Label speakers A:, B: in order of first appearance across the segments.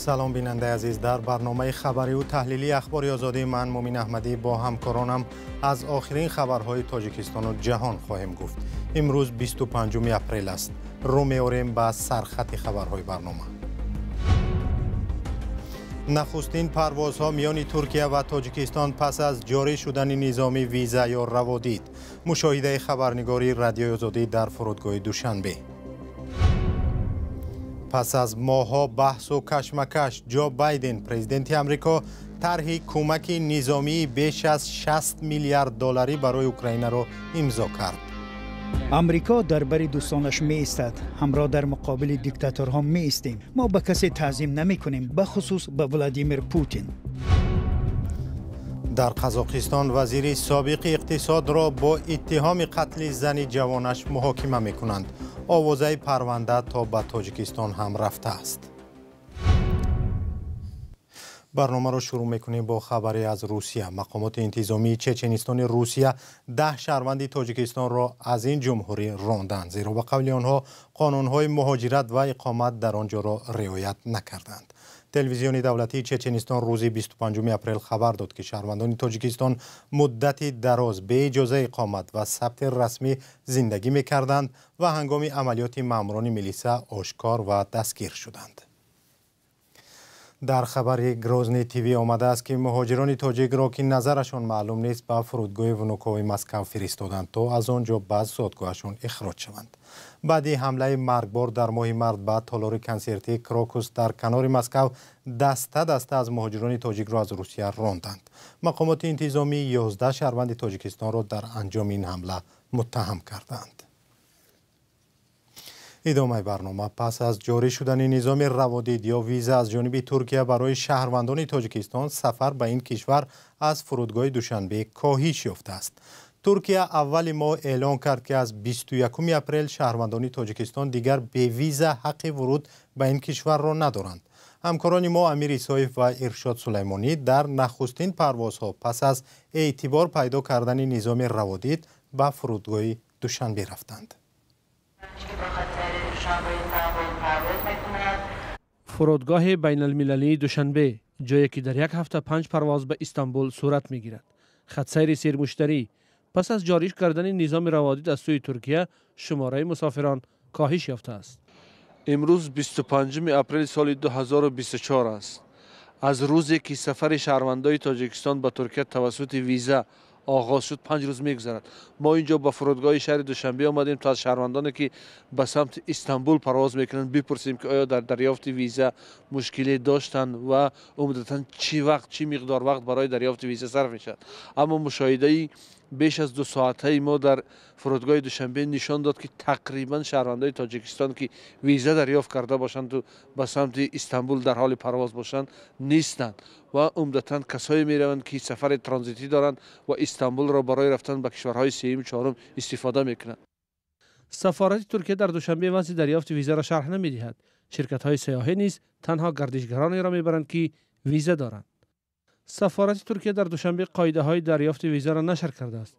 A: Салом, бинандаи азиз. Дар барномаи хабариву таҳлилии Ахбори Озодӣ ман, Мумин Аҳмадӣ, бо ҳамкоронам аз охирин хабарҳои Тоҷикистону ҷаҳон хоҳем гуфт. Имрӯз 25 апрел аст. Рӯ меорем ба сархати хабарҳои барнома. Нахустин парвозҳо миёни Туркия ва Тоҷикистон пас аз ҷорӣ шудани низоми виза ё раводид. Мушоҳидаи хабарнигори Радиои Озодӣ дар фурудгоҳи Душанбе. Пас аз моҳҳо баҳсу кашмакаш, Ҷо Байден, президенти Амрико, тарҳи кӯмаки низомии беш аз 60 миллиард долларӣ барои Украинаро имзо кард.
B: Амрико дар бари дӯстонаш меистад. Ҳамроҳ дар муқобили диктаторҳо меистем. Мо ба касе таъзим намекунем, бахусус ба Владимир Путин.
A: Дар Қазоқистон вазири собиқи иқтисодро бо иттиҳоми қатли зани ҷавонаш муҳокима мекунанд. Овозаи парванда то ба Тоҷикистон ҳам рафтааст. Барномаро шурӯъ мекунем бо хабаре аз Русия. Мақомоти интизомии Чеченистони Русия 10 шаҳрванди Тоҷикистонро аз ин ҷумҳурӣ ронданд, зеро ба қавли онҳо қонунҳои муҳоҷират ва иқомат дар он ҷоро риоят накарданд. Телевизиони давлатии Чеченистон рӯзи 25 апрел хабар дод, ки шаҳрвандони Тоҷикистон муддати дароз беиҷоза иқомат ва сабти расмӣ зиндагӣ мекарданд ва ҳангоми амалиёти маъмурони милиса ошкор ва дастгир шуданд. Дар хабари Грозни ТВ омадааст, ки муҳоҷирони тоҷикро, ки назарашон маълум нест, ба фурудгоҳи Внукови Москав фиристоданд, то аз он ҷо ба зодгоҳашон ихроҷ шаванд. Баъди ҳамлаи маргбор дар моҳи март ба толори консертии Крокус дар канори Москав, даста даста аз муҳоҷирони тоҷикро аз Русия ронданд. Мақомоти интизомӣ 11 шаҳрванди Тоҷикистонро дар анҷоми ин ҳамла муттаҳам карданд. Идомаи барнома. Пас аз ҷорӣ шудани низоми раводид ё виза аз ҷониби Туркия барои шаҳрвандони Тоҷикистон, сафар ба ин кишвар аз фурудгоҳи Душанбе коҳиш ёфтааст. Туркия аввали моҳ эълон кард, ки аз 21 апрел шаҳрвандони Тоҷикистон дигар бевиза ҳаққи вуруд ба ин кишварро надоранд. Ҳамкорони мо Амир Исоев ва Иршод Сулаймонӣ дар нахустин парвозҳо пас аз эътибор пайдо кардани низоми раводид ба фурудгоҳи Душанбе рафтанд.
C: Фурудгоҳи байналмилалии Душанбе, ҷое ки дар як ҳафта панҷ парвоз ба Истанбул сурат мегирад. Хатсайри сермуштарӣ. Пас аз ҷорӣ кардани низоми раводид аз сӯи Туркия, шумораи мусофирон коҳиш ёфтааст.
D: Имрӯз 25 апрели соли 2024 аст. Аз рӯзе ки сафари шаҳрвандои Тоҷикистон ба Туркия тавассути виза оғоз шуд, 5 рӯз мегузарад. Мо инҷо ба фурудгоҳи шаҳри Душанбе омадем, то аз шаҳрвандоне ки ба самти Истанбул парвоз мекунанд, бипурсем, ки оё дар дарёфти виза мушкиле доштанд ва умдатан чӣ вақт, чӣ миқдор вақт барои дарёфти виза сарф мешавад. Аммо мушоҳидаи беш аз 2 соатаи мо дар фурудгоҳи Душанбе нишон дод, ки тақрибан шаҳрвандои Тоҷикистон, ки виза дарёфт карда бошанду ба самти Истанбул дар ҳоли парвоз бошанд, нестанд ва умдатан касое мераванд, ки сафари транзитӣ доранд ва Истанбулро барои рафтан ба кишварҳои сеюм, чорум истифода мекунанд.
C: Сафорати Туркия дар Душанбе вазъи дарёфти визаро шарҳ намедиҳад. Ширкатҳои сайёҳӣ низ танҳо гардишгаронеро мебаранд, ки виза доранд. Сафорати Туркия дар Душанбе қоидаҳои дарёфти визаро нашр кардааст.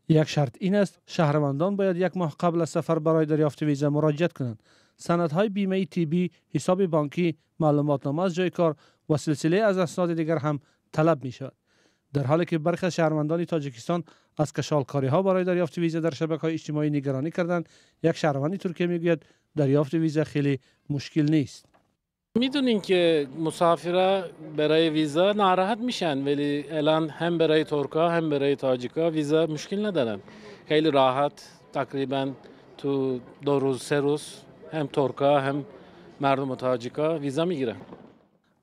C: Як шарт ин аст: шаҳрвандон бояд як моҳ қабл аз сафар барои дарёфти виза муроҷиат кунанд. Санадҳои бимаи тиббӣ, ҳисоби бонкӣ, маълумотнома аз ҷои кор ва силсилае аз асноди дигар ҳам талаб мешавад. Дар ҳоле ки бархе аз шаҳрвандони Тоҷикистон аз кашолкориҳо барои дарёфти виза дар шабакаҳои иҷтимоӣ нигаронӣ карданд, як шаҳрванди Туркия мегӯяд, дарёфти виза хеле мушкил нест.
E: میدونین که مسافرا برای ویزا ناراحت میشن، ولی الان هم برای ترکا هم برای تاجیکا ویزا مشکل ندارن. خیلی راحت، تقریبا تو 2 روز 3 روز هم ترکا هم مردم تاجیکا ویزا میگیرن.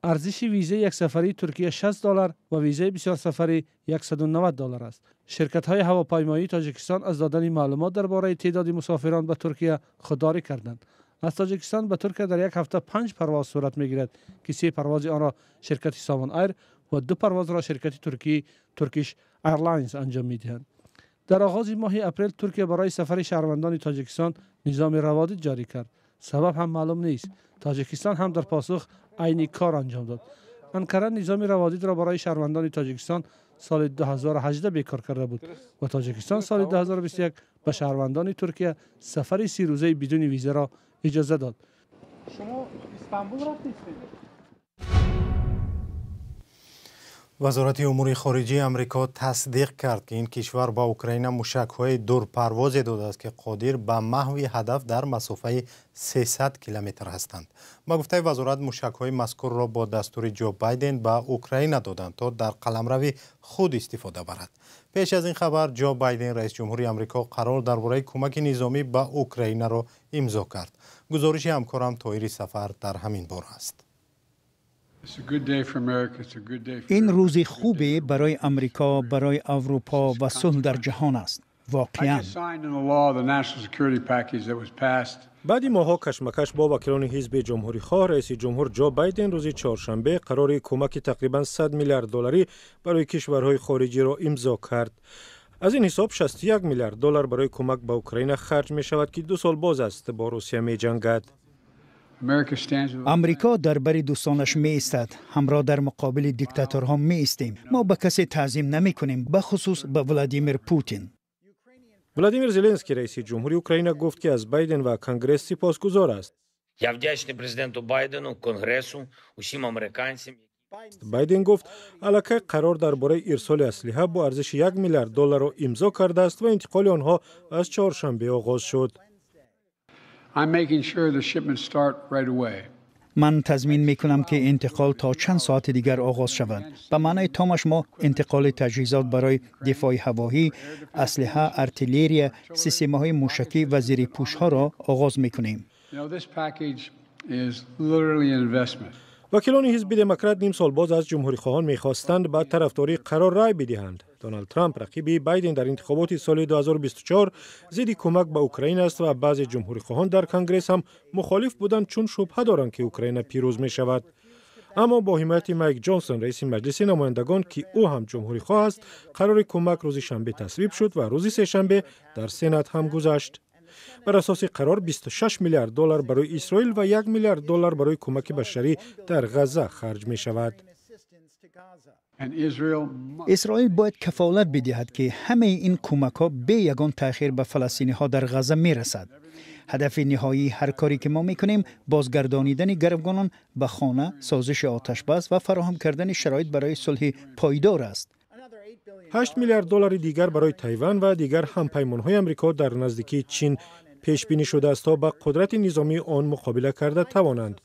C: Арзиши визаи яксафарии Туркия 60 доллар ва визаи бисёрсафарӣ 190 доллар аст. Ширкатҳои ҳавопаймоии Тоҷикистон аз додани маълумот дар бораи теъдоди мусофирон ба Туркия худдорӣ карданд. Аз Тоҷикистон ба Туркия дар як ҳафта панҷ парвоз сурат мегирад, ки се парвози онро ширкати Сомон Айр ва ду парвозро ширкати туркии Туркиш Airlines анҷом медиҳанд. Дар оғози моҳи апрел Туркия барои сафари шаҳрвандони Тоҷикистон низоми раводид ҷорӣ кард. Сабаб ҳам маълум нест. Тоҷикистон ҳам дар посух айни кор анҷом дод. Анкара низоми раводидро барои шаҳрвандони Тоҷикистон соли 2018 бекор карда буд ва Тоҷикистон соли 2021 ба шаҳрвандони Туркия сафари 30 рӯзаи бидуни визаро иҷоза дод.
F: Шумо Истанбул рафтед?
A: Вазорати умури хориҷии Амрико тасдиқ кард, ки ин кишвар ба Украина мушакҳои дурпарвозе додааст, ки қодир ба маҳви ҳадаф дар масофаи 300 километр ҳастанд. Ба гуфтаи вазорат, мушакҳои мазкурро бо дастури Ҷо Байден ба Украина доданд, то дар қаламрави худ истифода барад. Пеш аз ин хабар Ҷо Байден, раис ҷумҳури Амрико, қарор дар бораи кӯмаки низомӣ ба Украинаро имзо кард. Гузориши ҳамкорам Тоҳири Сафар дар ҳамин бора аст.
B: Ин рӯзи хубе барои Амрико, барои Аврупо ва сулҳ дар ҷаҳон аст. Воқеан.
F: Баъди моҳҳо кашмакаш бо вакилони ҳизби ҷумҳурихоҳ, раиси ҷумҳур Ҷо Байден рӯзи чоршанбе қарори кӯмаки тақрибан 100 миллиард долларӣ барои кишварҳои хориҷиро имзо кард. Аз ин ҳисоб 61 миллиард доллар барои кӯмак ба Украина харҷ мешавад, ки 2 сол боз аст бо Русия меҷангад.
B: Амрико дар бари дӯстонаш меистад. Ҳамроҳ дар муқобили диктаторҳо меистем. Мо ба касе таъзим намекунем, бахусус ба Владимир Путин.
F: Владимир Зеленский, раиси ҷумҳури Украина, гуфт, ки аз Байден ва Конгресс сипосгузор аст.
G: Я вдячний президенту Байдену, Конгрессу, усім американцям.
F: Байден гуфт, аллакай қарор дар бораи ирсоли аслиҳа бо арзиши 1 миллиард долларро имзо кардааст ва интиқоли онҳо аз чоршанбе оғоз шуд.
B: Ман тазмин мекунам, ки интиқол то чанд соати дигар оғоз шавад. Ба маънои томаш мо интиқоли таҷҳизот барои дифои ҳавоӣ, аслиҳа, артиллерия, системаҳои мушакӣ ва зирипӯшҳоро оғоз мекунем.
F: Вакилони ҳизби демократ ним сол боз аз ҷумҳурихоҳон мехостанд ба тарафдории қарор рай бидиҳанд. Доналд Трамп, рақиби Байден дар интихоботи соли 2024, зидди кӯмак ба Украина аст ва баъзе ҷумҳурихоҳон дар Конгресс ҳам мухолиф буданд, чун шубҳа доранд, ки Украина пирӯз мешавад. Аммо бо ҳимояти Майк Ҷонсон, раиси маҷлиси намояндагон, ки ӯ ҳам ҷумҳурихоҳ аст, қарори кӯмак рӯзи шанбе тасвиб шуд ва рӯзи сешанбе дар Сенат ҳам гузашт. Бар асоси қарор 26 миллиард доллар барои Исроил ва 1 миллиард доллар барои кӯмаки башарӣ дар Ғазза харҷ мешавад.
B: Исроил бояд кафолат бидиҳад, ки ҳамаи ин кӯмакҳо бе ягон таъхир ба фаластиниҳо дар Ғазза мерасад. Ҳадафи ниҳоии ҳар коре ки мо мекунем бозгардонидани гаравгонон ба хона, созиши оташбас ва фароҳам кардани шароит барои сулҳи пойдор аст.
F: 8 миллиард доллари дигар барои Тайван ва дигар ҳампаймонҳои Амрико дар наздикии Чин пешбинӣ шудааст, то ба қудрати низомии он муқобила карда тавонанд.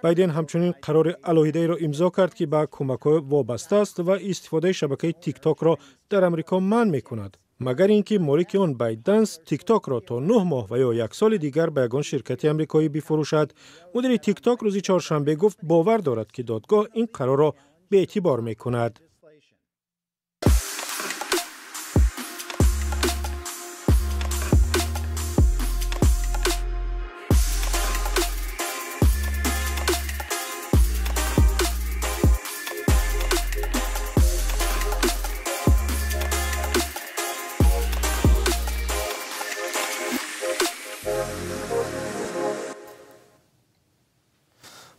F: Байден ҳамчунин қарори алоҳидаеро имзо кард, ки ба кӯмакҳо вобаста аст ва истифодаи шабакаи Тиктокро дар Амрико манъ мекунад, магар ин ки молики он ByteDance Тиктокро то 9 моҳ ва ё як соли дигар ба ягон ширкати амрикоӣ бифурӯшад. Мудири Тикток рӯзи чоршанбе гуфт, бовар дорад, ки додгоҳ ин қарорро беэътибор мекунад.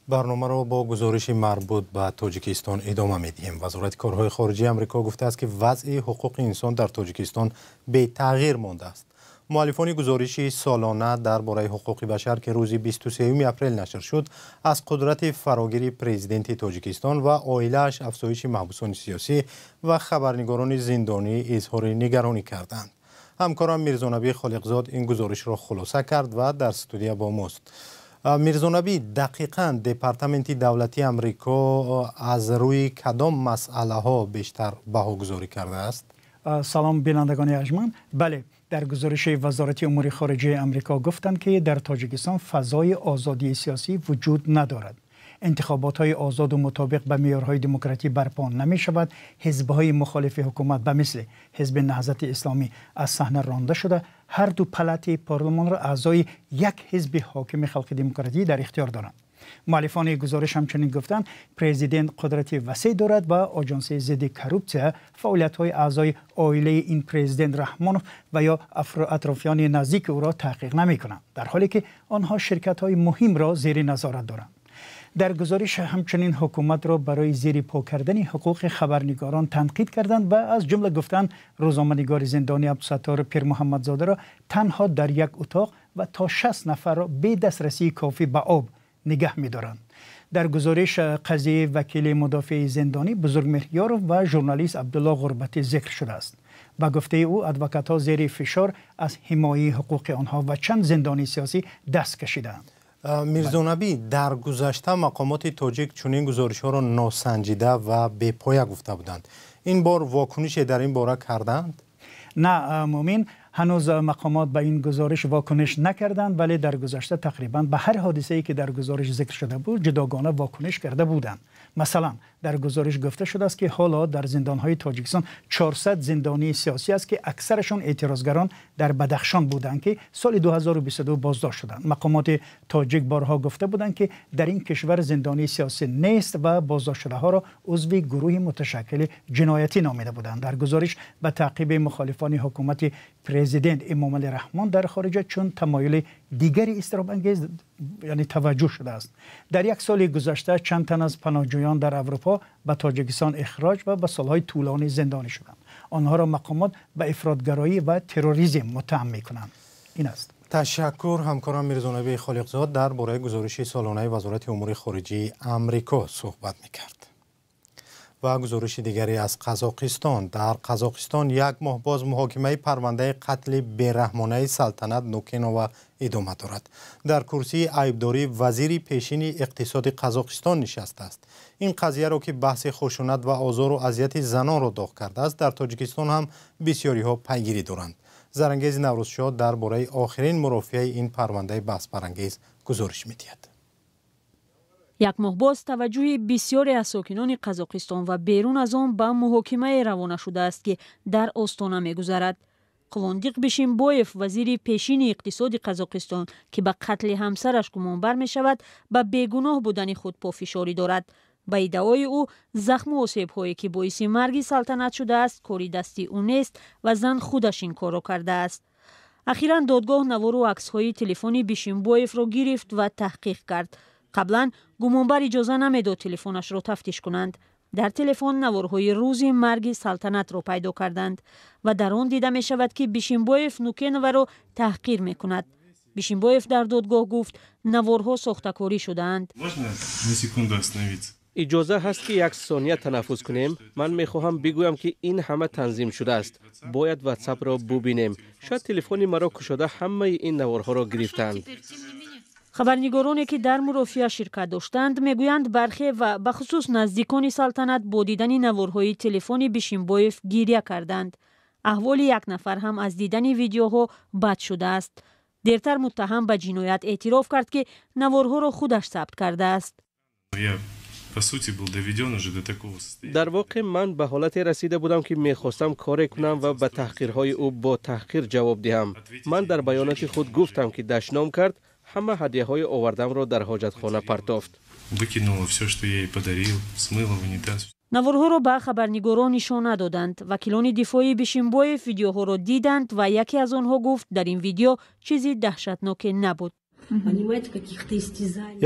A: Барномаро бо гузориши марбут ба Тоҷикистон идома медиҳем. Вазорати корҳои хориҷии Амрико гуфтааст, ки вазъи ҳуқуқи инсон дар Тоҷикистон бетағйир мондааст. Муаллифони гузориши солона дар бораи ҳуқуқи башар, ки рӯзи 23 апрел нашр шуд, аз қудрати фарогири президенти Тоҷикистон ва оилааш, афзоиши маҳбусони сиёсӣ ва хабарнигорони зиндонӣ изҳори нигаронӣ карданд. Ҳамкорам Мирзонабӣ Холиқзод ин гузоришро хулоса кард ва дар студия бо мост. Мирзонабӣ, дақиқан департаменти давлатии Амрико аз рӯи кадом масъалаҳо бештар баҳогузорӣ кардааст?
B: Салом, бинандагони арҷманд. Бале, дар гузориши Вазорати умури хориҷаи Амрико гуфтанд, ки дар Тоҷикистон фазои озодии сиёсӣ вуҷуд надорад. Интихоботҳои озоду мутобиқ ба меъёрҳои демократӣ барпо намешавад. Ҳизбҳои мухолифи ҳукумат ба мисли ҳизби Наҳзати Исломӣ аз саҳна ронда шуда, ҳар ду палати парлумонро аъзои як ҳизби ҳокими халқи демократӣ дар ихтиёр доранд. Муаллифони гузориш ҳамчунин гуфтанд, президент қудрати васеъ дорад ва оҷонсии зидди коррупсия фаъолиятҳои аъзои оилаи ин президент Раҳмонов ва ё атрофиёни наздики ӯро таҳқиқ намекунанд, дар ҳоле ки онҳо ширкатҳои муҳимро зери назорат доранд. Дар гузориш ҳамчунин ҳукуматро барои зери по кардани ҳуқуқи хабарнигорон танқид карданд ва аз ҷумла гуфтанд, рӯзноманигори зиндонӣ Абдусаттор Пирмуҳаммадзодаро танҳо дар як утоқ ва то 60 нафарро бе дастрасии кофӣ ба об нигаҳ медоранд. Дар гузориш қазияи вакили мудофеи зиндонӣ Бузургмеҳр Ёров ва журналист Абдулло Ғурбатӣ зикр шудааст. Ба гуфтаи ӯ, адвокатҳо зери фишор аз ҳимояи ҳуқуқи онҳо ва чанд зиндонии сиёсӣ даст кашидаанд.
A: Мирзонаби, дар гузашта мақомоти тоҷик чунин гузоришҳоро носанҷида ва бепоя гуфта буданд. Ин бор вокунише дар ин бора карданд?
B: На, Мумин, ҳанӯз мақомот ба ин гузориш вокуниш накарданд, вале дар гузашта тақрибан ба ҳар ҳодисае ки дар гузориш зикр шуда буд, ҷудогона вокуниш карда буданд. Масалан, дар гузориш гуфта шудааст, ки ҳоло дар зиндонҳои Тоҷикистон 400 зиндонии сиёсӣ аст, ки аксарашон эътирозгарон дар Бадахшон буданд, ки соли 2022 боздошт шуданд. Мақомоти тоҷик борҳо гуфта буданд, ки дар ин кишвар зиндонии сиёсӣ нест ва боздоштшудаҳоро узви гурӯҳи муташаккили ҷиноятӣ номида буданд. Дар гузориш ба таъқиби мухолифони ҳукумати президент Эмомалӣ Раҳмон дар хориҷа чун тамоюли дигари изтиробангез, яъне таваҷҷӯҳ шудааст. Дар як соли гузашта чанд тан аз паноҳҷӯён дар Аврупо ба Тоҷикистон ихроҷ ва ба солҳои тӯлонӣ зиндонӣ шуданд. Онҳоро мақомот ба ифротгароӣ ва терроризм муттаҳам мекунанд. Ин аст.
A: Ташаккур. Ҳамкорам Мирзонаби Холиқзод дар бораи гузориши солонаи Вазорати умури хориҷии Амрико суҳбат мекард. Ва гузориши дигаре аз Қазоқистон. Дар Қазоқистон як моҳ боз муҳокимаи парвандаи қатли бераҳмонаи Салтанат Нукенова идома дорад. Дар курсии айбдорӣ вазири пешини иқтисоди Қазоқистон нишастааст. Ин қазияро, ки баҳси хушунат ва озору азияти занонро доғ кардааст, дар Тоҷикистон ҳам бисёриҳо пайгирӣ доранд. Зарангези Наврӯзшоҳ дар бораи охирин мурофиаи ин парвандаи баҳсбарангез гузориш медиҳад.
H: Як моҳ боз таваҷҷӯҳи бисёре аз сокинони Қазоқистон ва берун аз он ба муҳокимае равона шудааст, ки дар Остона мегузарад. Қувондиқ Бишимбоев, вазири пешини иқтисоди Қазоқистон, ки ба қатли ҳамсараш гумонбар мешавад, ба бегуноҳ будани худ пофишорӣ дорад. Ба иддаои ӯ, захму осебҳое, ки боиси марги Салтанат шудааст, кори дасти ӯ нест ва зан худаш ин корро кардааст. Ахиран додгоҳ навору аксҳои телефони Бишимбоевро гирифт ва таҳқиқ кард. Қаблан гумонбар иҷоза намедод телефонашро тафтиш кунанд. Дар телефон наворҳои рӯзи марги Салтанатро пайдо карданд ва дар он дида мешавад, ки Бишимбоев Нукеноваро таҳқир мекунад. Бишимбоев дар додгоҳ гуфт, наворҳо сохтакорӣ шудаанд.
I: Иҷоза ҳаст, ки як сония танаффус кунем? Ман мехоҳам бигӯям, ки ин ҳама танзим шудааст. Бояд Ватсапро бубинем. Шояд телефони маро кушода, ҳамаи ин наворҳоро гирифтаанд.
H: Хабарнигороне, ки дар мурофиа ширкат доштанд, мегӯянд, бархе ва бахусус наздикони Салтанат бо дидани наворҳои телефони Бишимбоев гиря карданд. Аҳволи як нафар ҳам аз дидани видеоҳо бад шудааст. Дертар муттаҳам ба ҷиноят эътироф кард, ки наворҳоро худаш сабт кардааст.
I: Дар воқеъ ман ба ҳолате расида будам, ки мехостам коре кунам ва ба таҳқирҳои ӯ бо таҳқир ҷавоб диҳам. Ман дар баёноти худ гуфтам, ки дашном кард, ҳама ҳадияҳои овардамро дар ҳоҷатхона партофт.
H: Наворҳоро ба хабарнигорон нишон надоданд. Вакилони дифоии Бишимбоев видеоҳоро диданд ва яке аз онҳо гуфт, дар ин видео чизи даҳшатноке набуд.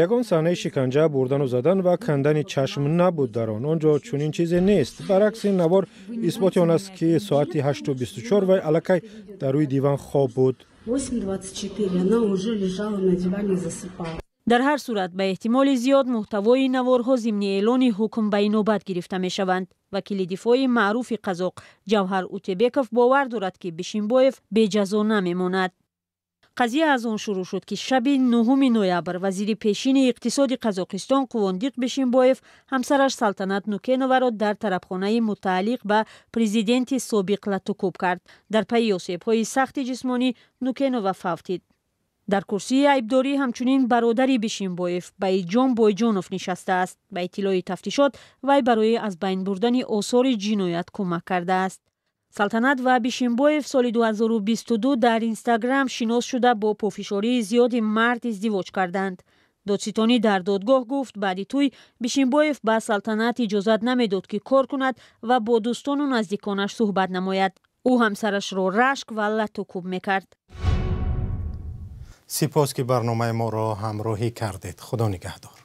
F: Ягон саҳнаи шиканҷа, бурдану задан ва кандани чашм набуд дар он. Он ҷо чунин чизе нест. Баръакс, ин навор исботи он аст, ки соати 8:24 вай аллакай дар рӯи диван хоб буд.
H: Дар ҳар сурат, ба эҳтимоли зиёд муҳтавои наворҳо зимни эълони ҳукм ба инобат гирифта мешаванд. Вакили дифои маъруфи қазоқ Ҷавҳар Утебеков бовар дорад, ки Бишимбоев беҷазо намемонад. Қазия аз он шурӯъ шуд, ки шаби 9 ноябр вазири пешини иқтисоди Қазоқистон Қувондиқ Бишимбоев ҳамсараш Салтанат Нукеноваро дар тарабхонаи мутааллиқ ба президенти собиқ латукӯб кард. Дар пайи осебҳои сахти ҷисмонӣ Нукенова фавтид. Дар курсии айбдорӣ ҳамчунин бародари Бишимбоев Баиҷон Бойҷонов нишастааст. Ба иттилои тафтишот, вай барои аз байн бурдани осори ҷиноят кӯмак кардааст. Салтанат ва Бишимбоев соли 2022 дар Инстаграм шинос шуда, бо пофишории зиёди мард издивоҷ карданд. Додситонӣ дар додгоҳ гуфт, баъди тӯй Бишимбоев ба Салтанат иҷозат намедод, ки кор кунад ва бо дӯстону наздиконаш суҳбат намояд. Ӯ ҳамсарашро рашк ва латукӯб мекард.
A: Сипос, ки барномаи моро ҳамроҳӣ кардед. Худо нигаҳдор.